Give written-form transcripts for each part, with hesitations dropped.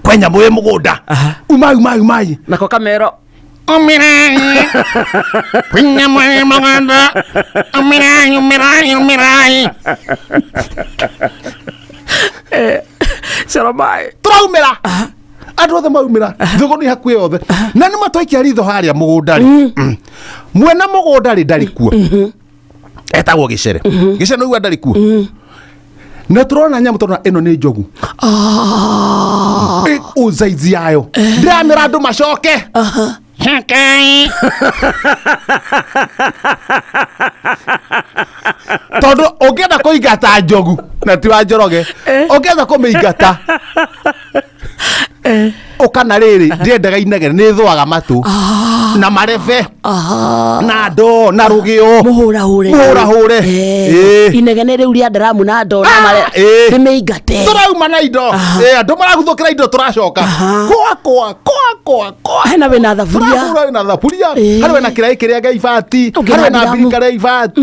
Kwĩ nyamũ ĩ mũgũnda. Umai, umai, umai. Nako kamero. Umirai. Kwĩ nyamũ ĩ mũgũnda. Umirai, umirai, umirai. Coro maĩ. Tũraumĩra. Andũ othe maumĩra. Thũgũ nĩ hakuhĩ othe. Na nĩ matwaikia ritho harĩa mũgũnda rĩ. Mwene mũgũnda rĩ ndarĩ kuo. Etagwo Gĩcere. Gĩcere nĩguo ndarĩ kuo. Na tũrona nyamũ tũrona ĩno nĩ njogu. Ũzaizi yayo. Ndĩramĩra andũ macoke. Cokai. Tondũ ũngĩenda kũingata njogu na ti wa Njoroge, ũngĩenda kũmĩingata ũkana rĩrĩ ndĩendaga inegene nĩ ĩthũaga matũ na marebe na ndoo na rũgĩo. Mũhũrahũre. Mũhũrahũre. Inegene rĩu rĩa ndaramu na ndoo na mare. Rĩmĩingate. Tũrauma na indo. Andũ maraguthũkĩra indo tũracoka kwa kwa kwa kwa kwa. Hena wĩna thaburia. Tũrahũra wĩna thaburia. Harĩ wĩna kĩraĩ kĩrĩa gĩa ibati. Ũngĩ harĩ na wĩna ndiramu. mbirika rĩa ibati.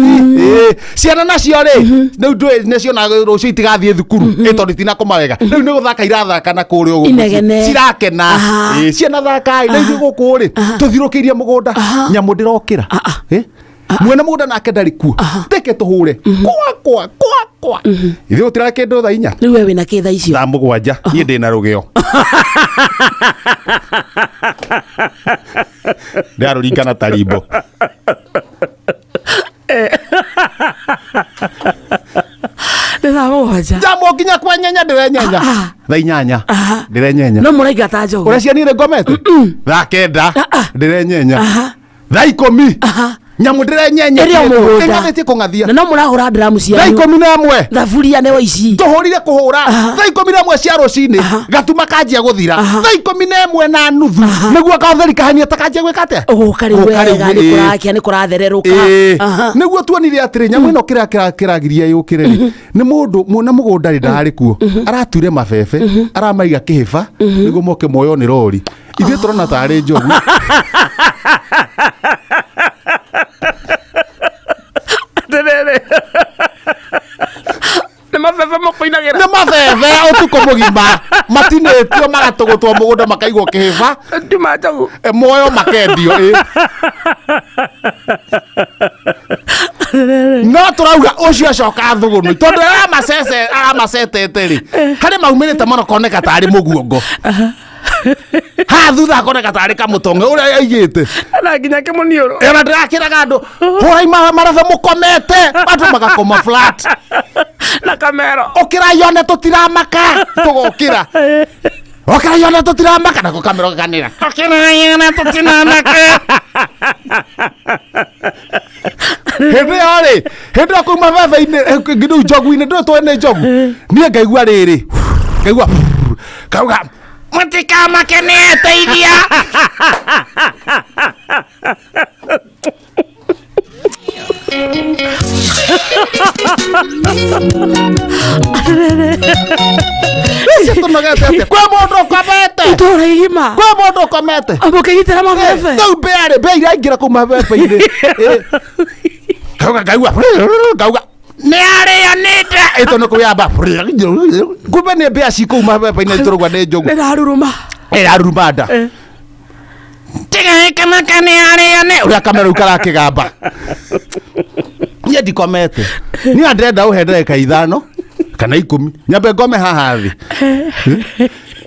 Ciana nacio rĩ rĩu ndũĩ nĩcio na rũciũ itigathiĩ thukuru tondũ itinakoma wega, rĩu nĩ gũthaka irathaka na kũrĩa ũguo. Inegene. Cirakena. Ciana thakai. Rĩu ithuĩ gũkũ rĩ tũthirũkĩirie mũgũnda, nyamũ ndĩrokĩra. Mwene mũgũnda nake ndarĩ kuo, reke tũhũre kwa kwa kwa kwa. Ithuĩ gũtirarĩ kĩndũ thaa 4. Rĩu we wĩna kĩ thaa icio? Thaa 7 niĩ ndĩ na rũgĩo ndĩrarũringana ta rimbo. Nĩ thaa 7. Njambo nginya kwenyenya ndĩrenyenya. Thaa 8 ndĩrenyenya. No mũraingata njogu. Ũrĩa cianire ngomete thaa 9 ndĩrenyenya. Thaa 10 nyamũ ndĩrenyenya. Ĩrĩ o mũgũnda. Ĩng'athĩtie kũng'athia. Na no mũrahũra ndaramu Thaa cianyu. 11. Thaburia nĩ waici. Tũhũrire kũhũra thaa 11 cia rũcinĩ, gatuma kanjia gũthira thaa 11:30 nĩguo kaũtheri kahania ta kanjia gwĩka atĩa. Ũgũka rĩu Gũka rĩu, wega nĩ kũrakia nĩ kũrathererũka. Nĩguo tuonire atĩrĩ nyamũ ĩno kĩrĩa kĩragiria yũkĩre rĩ nĩ mũndũ mwene mũgũnda rĩ ndarĩ kuo, aratuire mabebe aramaiga kĩhĩba nĩguo moke moywo nĩ rori. Ithuĩ tũrona tarĩ njogu. Atĩrĩrĩ. Nĩ mabebe mũkũinagĩra. Nĩ mabebe ũtukũ mũgima matinĩtio magatũgũtwo mũgũnda makaigwo kĩhĩba. Nduma njogu. Moyo makendio ĩ. No tũrauga ũcio acoka thũgũnũ tondũ aramacece aramacetete rĩ harĩ maumĩrĩte mũno koneka tarĩ mũguongo haha thutha akoneka tarĩ kamũtonge ũrĩa aigĩte. Na nginya kĩmũniũrũ. Ona ndĩrakĩraga andũ hũrai marabe mũkomete, andũ magakoma flat. Na kamero. Ũkĩrai one tũtiramaka, tũgokĩra. Ũkĩrai one tũtiramaka, nako kamero gakanĩra ũkĩrai one tũtiramaka. Hĩndĩ ĩyo rĩ, hĩndĩ ĩyo kũu mabebe-inĩ rĩu njogu-inĩ ndũĩ tũĩ nĩ njogu, niĩ ngaigua rĩrĩ ngaigua ngauga mũtikamake nĩ ateithia. Icio tũnogete atĩa? Kwĩ mũndũ ũkomete? Itũra igima. Kwĩ mũndũ ũkomete? Mũkĩgitĩra mabebe. Rĩu mbĩa rĩ, mbĩa iraingĩra kũu mabebe-inĩ. Ngauga ngaigua ngauga nĩ arĩo nĩ nda ĩto nĩ kũyamba, kumbe nĩ mbĩa ci kũu mabebe-inĩ tũrauga nĩ njogu. Nĩraruruma. Ĩraruruma nda. Tigaĩkamaka nĩ arĩo nĩ ũrĩa kamera rĩu karakĩgamba. Niĩ ndikomete, niĩ ndĩrenda ũhe ndagĩka 5 kana 10 nyambe ngome haha thĩ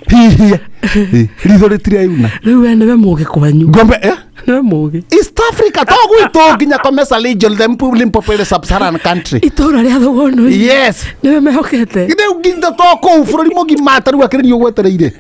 hihie ritho rĩtireyuna. Rĩu we nĩwe mũgĩ kwanyu. Ngombe eh? Nĩwe mũgĩ. East Africa to gwitũ nginya Comesa region, the Limpopo sub-Saharan country. Itũra rĩa Thũgũnũ. Yes. Nĩwe mehokete. Rĩu nginya to kũu bũrũri mũgima ta rĩu akĩrĩ ũgwetereire.